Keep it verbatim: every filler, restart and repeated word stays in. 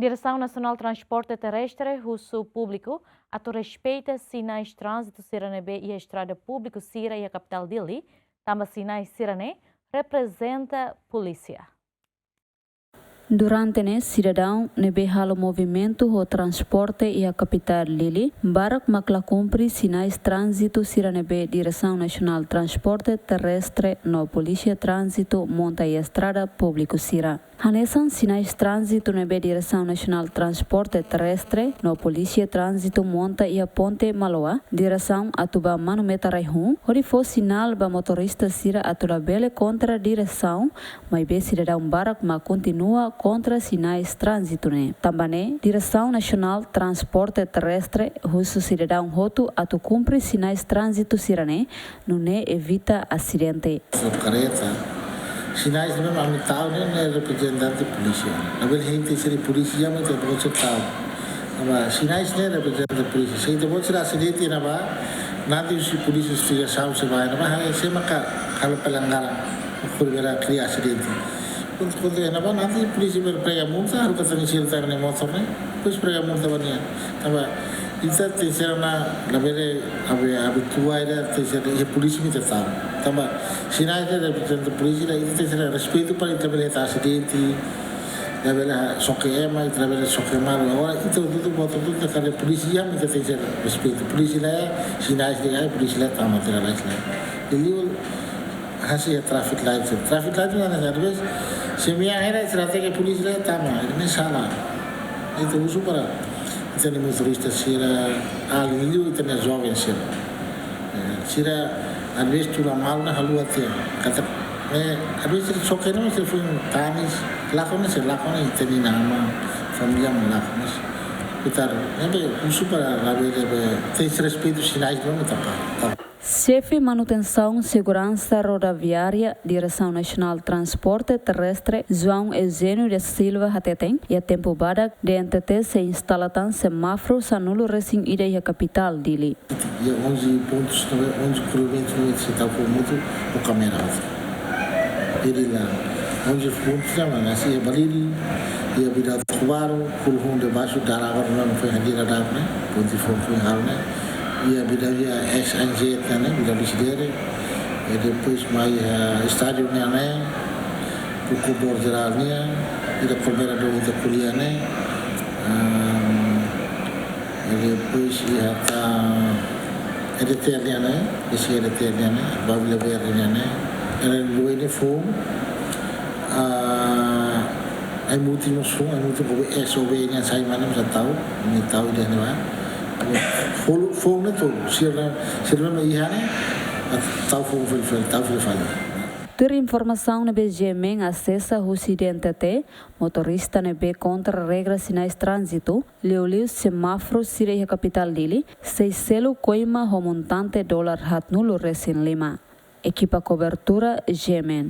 Diresaun Nasionál Transporte Terrestre husu públiku atu respeita sinais tránzitu sira ne'ebé iha estrada públiku sira iha kapitál Dili, tanba sinais sira-ne'e reprezenta polísia. Durante ne'e, sidadaun ne'ebé halo movimentu ho transporte iha kapitál Dili barak mak la kumpre sinais tránzitu sira ne'ebé Diresaun Nasionál Transporte Terrestre no Polísia Tránzitu monta iha estrada públiku sira. Hanesan sinais tránzitu ne'ebé Diresaun Nasionál Transporte Terrestre no Polísia Tránzitu monta iha ponte Maloa, diresaun atu ba Manu Meta Rai-hun, hodi fó sinál ba motorista sira atu labele kontra diresaun, maibé sidadaun barak mak kontinua kontra sinais tránzitu ne'e. Tanba ne'e, Diresaun Nasionál Transporte Terrestre husu sidadaun hotu atu kumpre sinais tránzitu sira-ne'e, nune'e evita asidente. Kareta. Sinais ne'e ami tau ne'e, ne'e reprezentante polísia. Labele hein tenke ser polísia, mas tenke ser tau. Tanba sinais ne'e reprezenta polísia. Se ita-boot sira asidente iha ne'ebá, nanti husi polísia investigasaun sei bá iha ne'ebá, ah, sé maka halo pelanggaran, hodi bele kria asidente. Kuandu, kuandu iha ne'ebá, nanti polísia bele prega multa, haruka tan sira tan ne'e motór ne'e, depois prega multa ba nia. Tanba ita tenke ser, ita labele abi-, abitua ida tenke ser iha polísia mak ita tau. Tanba sinais ne'e reprezenta polísia, ita tenke ser respeitu para ita labele hetan asidente, labele xoke ema, ita labele xoke malu. Agora ita hotu-hotu, buat hotu-hotu, ita kaer polísia, ita tenke ser respeitu. Polísia la iha, sinais la iha, polísia la iha, tama tira la iha. Jadi, hanesan traffic light, traffic light ne'e, às vezes, se imi hela estratéjia polísia la iha, tama, ne'e sala. Ita husu para ita-nia motorista sira, alin liu ita-nia joven sira. Eh, sira, às vezes, tula malu ona haluha tiha. Katak, eh, às vezes, sira xoke ona, sira foin tanis, lakon ona, sira lakon ona, ita-nia inan-aman, família mak lakon ona. Ita, ne'ebé, husu para labele, ne'ebé, tenke respeitu sinais ne'ebé mak ita para. Xefe Manutensaun Seguransa Rodoviária, Diresaun Nasionál Transporte Terrestre, João Eugênio da Silva hateten, iha tempu badak, D N T T sei instala tan semáforu sanulu-resin-ida iha kapitál Dili. Iha onze pontus, ne'ebé onze kruzamentous ne'ebé sei tau fó mutu ho kámera. Jadi la onze pontus ne'e, mas iha Baliri, iha Bidau Tucubaru, Kuluhun de Baixo, Daraba ne'e foin hadi'a daudaun ne'e, ponte foun foin halo ne'e. Iha Bidau iha S N Z ne'e, Bidau Lecidere. I depois mai iha estádiu nian ne'e, Kukubor Jerál nian, iha Kolbera do Ita Kulia ne'e. Ahm, i depois iha ta E D T L nian ne'e, isi E D T L nian ne'e, Babilaberi nian ne'e. Era luwe ne'e foun, ah, ai-mutin mós foun, ai-mutin ko S O B nian sai mane mós tau, ne'e tau ida-ne'ebá. Foun, foun ne'e tolu, sira, sira ne'ebé iha ne'e, tau foun fali, fali, tau fali, fali. Tuir informasaun ne'ebé GMN asesa husi D N T T, motorista ne'ebé kontra regra sinais tránzitu, liuliu semáforu sira iha kapitál Dili, sei selu koima ho montante dolar haatnulu-resin-lima. Ekipa kobertura GMN.